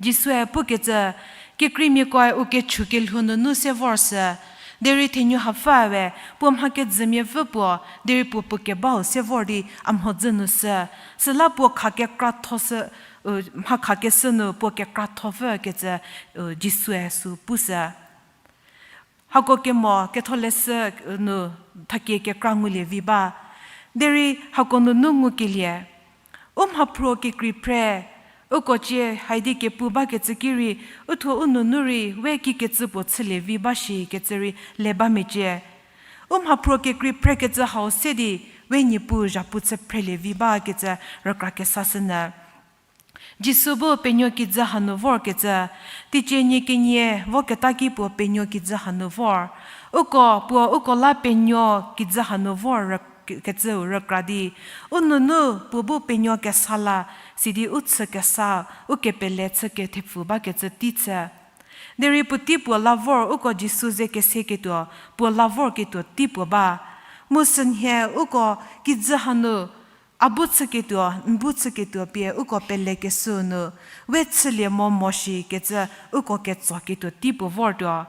Jisue pukecü, kekreimiakoe u kechu kelhou nunu se vorshü, derei thenu hapfü we, puo mha kejümiapfü puo, derei puo puo kebau se vor di a mhodzü nu shü, süla puo kha kekratho shü, u, mha khakeshü nu puo kekrathopfü kecü, u, Jisue sü pushü. Hako kemo ketholeshü, u, nu thakie kekra ngulie vi ba. Derei hako nunu ngukelie. U mhaphruo kekrei phre, uko cie haidi kepu bakecü ki rei, uthuo u nunu rei we kikecü puo chülie vi ba shikecü rei le ba mecie. U mhaphruo kekrei phrekecü hau se di, we Niepuu zhapu chü phrelie vi bakecü rükra kesashünyü. Jisu bu penuo kijü hanu vorkecü, teicie nie kenie voketa ki puo penuo kijü hanu vor. Uko puo uko la penuo kijü hanu vor rü-, ke-, kecüu rükra di, u nunu puo bu penuo kesa la, sidi u chü kesa, u kepele chü kethepfu bakecü tei chü. Derei puotei puo la vor uko Jisu ze keseketuo, puo la vorketuo tei puo ba. Mu sünhie uko kijü hanu, a bu chüketuo, n bu chüketuo pie uko pelekeshüu nu, we chülie mo mo shikecü uko ketsoketuo tei puo vortuo.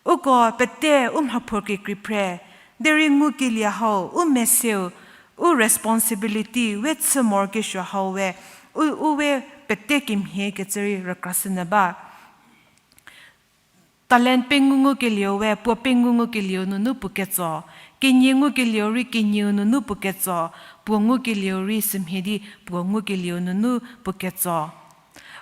Uko pete u mhaphruo kekrei phre, derei ngukelie hau, u meseu, u responsibility, we chü morokesuo hau we, u, u we pete kemhie kecü rei rükrashünyü ba. Talent pengou ngukelieu we, puo pengou ngukelieu nunu puo ketso. Kenie ngukelieu rei kenieu nunu puo ketso. Puo ngukelieu rei sümhie di puo ngukelieu nunu puo ketso.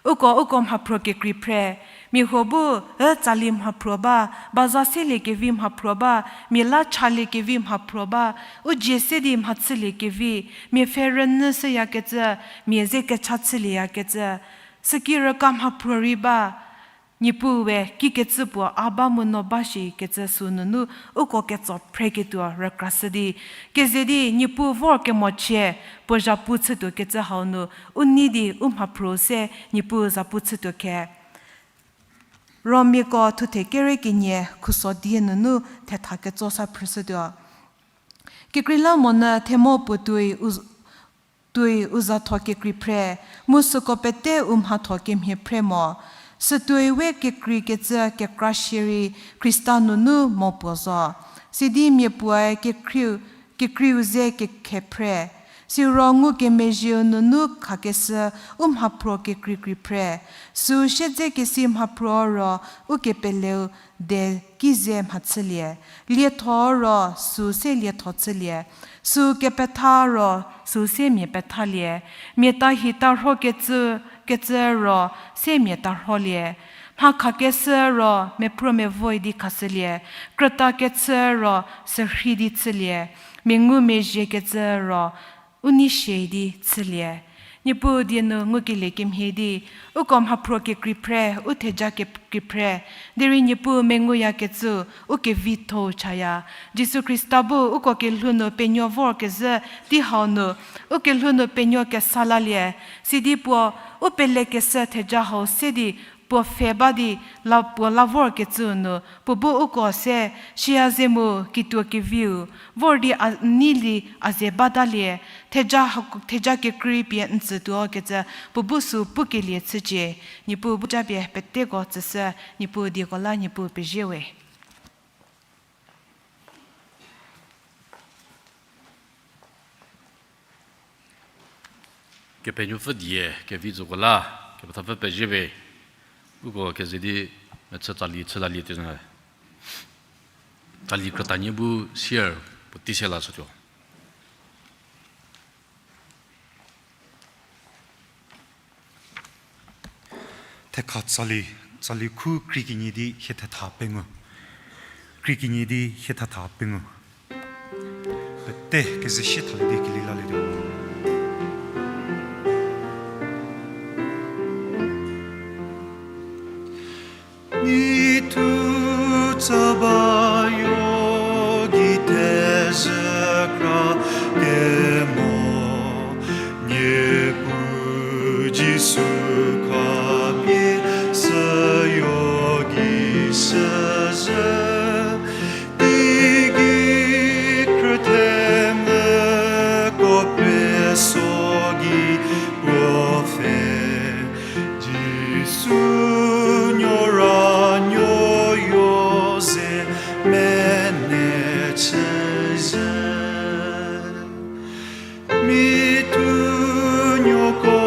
Uko, uko mhaphro kekrei phre, mia huo bu, e tsali mhaphro ba, baza seliekevi mhaphro ba, mia la chaliekevi mhaphro ba, u dzie se di mhachüliekevi, mia pfhe rünyü shüyakecü, mia ze kecha chülieyakecü, süki rüka mhaphro rei ba, Niepuu we kikecü puo a ba mu no ba shikecü sü nunu uko ketso phreketuo rükrashü di, keze di Niepuu vor kemochie puo zhapu chütuokecü hau nu, u nei di u mhaphro se Niepuu zhapu chütuo khe. Romiako thuthe kere kenie khuso die nunu thetha ketso sa phrüshütuo. Kekreilamonyü themo puo tuoi u, tuoi u zatho kekrei phre, mu süko pete u mhatho kemhie phre mo. Sütuoi we kekreikecü kekra shierei Khrista nunu mo puo zo. Sidi mia puoe kekreiu, kekreiu ze kekhe phre. Siro ngukemezhieu nunu khakeshü u mhaphro kekreikrei phre. Süu siedzekesi mhaphro ro ukepeleu de ki ze mhachülie. Lietho ro süu se lietho chülie. Süu kepetha ro süu se mia pethalie. Mia tahi tarhokecü, kecü ro se mia tarholie. Mha khakeshü ro mephrü mevoü di khashülie. Krüta kechü ro sürhei di chülie. Mia ngumezhiekecü ro u nei sie di chülie. Niepuu die nu ngukelie kemhie di, uko mhaphro kekrei phre, u theja kekrei phre, derei Niepuu menguyakecü, u kevitho-u chaya. Jisu Khrista bu uko kelhou nu penuo vorkezhü tei hau nu, u kelhou nu penuo kesa lalie, sidi puo u pelekeshü theja hau se di puo pfhe ba di la puo la vorkecüu nu, puo bu uko se, shia ze mu kituo keviu, vor di a, n nei li a ze batalie, theja ha, theja kekrei pie n tsütuo kecü, puo bu sü pukelie chücie, Niepuu bu japie peteko tsüshü, Niepuu dieko la Niepuu pezie we. Kepenuopfü die, kevi zoko la, kepethapfü pezie we, uko keze di mechü tsali chülalie tuo. Tsali krütanie bu sier puo tei se lashütuo. Thekha tsali, tsali khu kreikinyi di hie thetha pengou. Kreikinyi di hie thetha pengou. Pete keze sie thalie di keli lalietuo. Mithu tsaba yo gei thezhü kra kemo, Niepuu Jisu khapie süyo gei süzhü, teigei khrüthemvüko peso gei puo pfhe, Jisu nuo ra nuoyo ze mene chüzhü. Mithu nuoko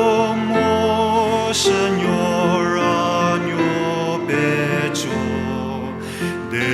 mo shü nuo ra nuo peco, de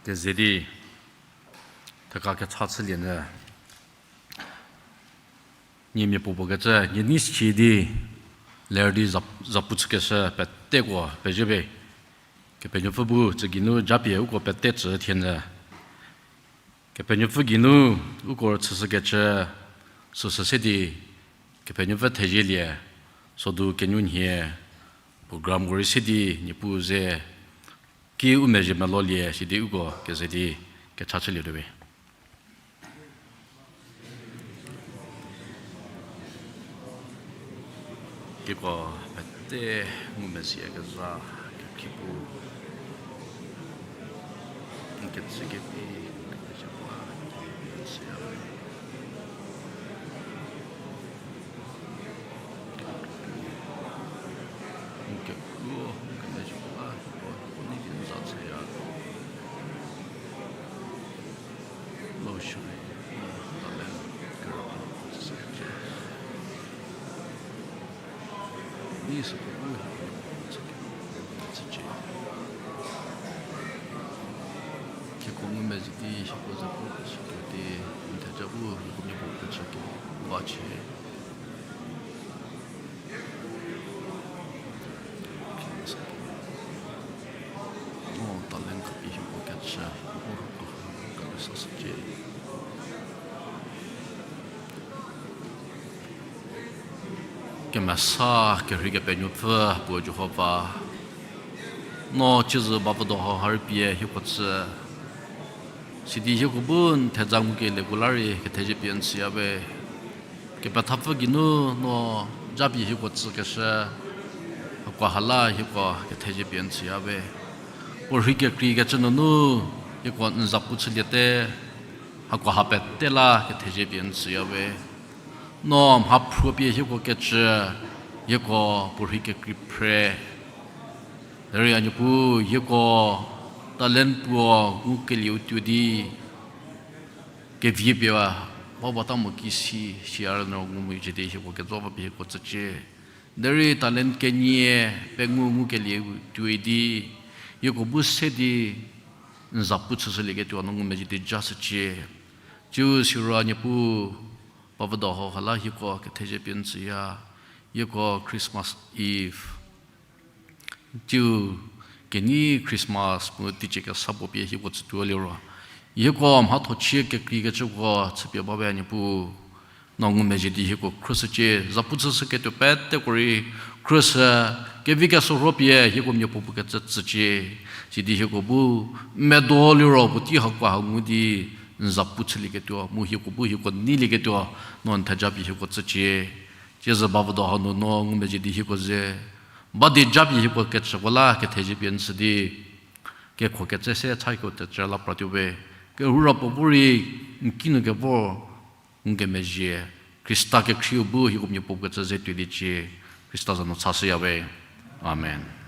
Keze di, theka kecha chülie nyü. Nie mia puopuo kecü, nie nei si di, ler di za-, zapu chükeshü peteko pezie be. Kepenuopfü bu tsü geinu japie uko pete tsü thie nyü. Kepenuopfü geinu uko chüshükecü, süsü se di, Kepenuopfü thezielie, sodu kenuonhie, programko rei se di, Niepuu ze, ki u mezhie melolie, sidi uko keze di, kecha chülietuo we. Kiko pete ngumezhie kezha kekhrie pu, n kecü kevi, n kecü kevi, n kekuo, n kemezhie pu la, ko, ko ni di n za chüya. Lo shirei, talent, kerüpie, tsücie. Ni süko bu, tsücie. Hieko ngumezhie di, hieko zapu keshütuo di, n theja bu, hieko mia puo kecü ki, va chie. No talent khapie hieko kecü, hieko rüko, hieko kemesa shücie. Kemesa kerhei Kepenuopfü puo Jihova, no ciezü bavüdo hau ha rei pie hieko tsü. Sidi hieko bu n theja ngukelieko la rei kethezie pie n tsüya we. Kepethapfü geinu no japie hieko tsükeshü, hakoha la hieko kethezie pie n tsüya we. Puorhei kekreikecü nunu hieko n zapu chüliete, hakoha pete la kethezie pie n tsüya we. No mhaphruo pie hieko kecü, hieko puorhei kekrei phre. Derei a Niepuu hieko talent puo ngukelieu tuo di, kevie pie ba, ba bata mo ki si, si a rüno ngumezhie di hieko kezo va pie hieko tsücie. Derei talent kenie pengou ngukelieu tuoi di, hieko bu se di, n zapu chüshülieketuo no ngumezhie di ja shücie. Tsiu siro a Niepuu, bavüdo hau ha la hieko kethezie pie n tsüya, hieko Christmas Eve. Tsiu kenei Christmas mu teicie kesa puo pie hieko tsütuo liro, hieko mhatho chie kekreikecüko chüpie ba we a Niepuu, no ngumezhie di hieko khrüshücie, zapu chüshüketuo peteko rei khrüshü, kevi kesorho pie hieko mia puopuo kecü tsücie, sidi hieko bu medo liro puotei hakoha ngu di n zapu chülieketuo mu hieko bu hieko neilieketuo, no n theja pie hieko tsücie. Ciezü bavüdo hau nu no ngumezhie di hieko ze ba di japie hieko kecüko la kethezie pie n tsü di, kekho ketse se cha hieko tecü la pratuo we. Kehoura puo bu rei n kinu kevor n kemezhie, Khrista kekhrieu bu hieko mia puo kecü ze tuoliecie, Khrista za nu chashüya we. Amen.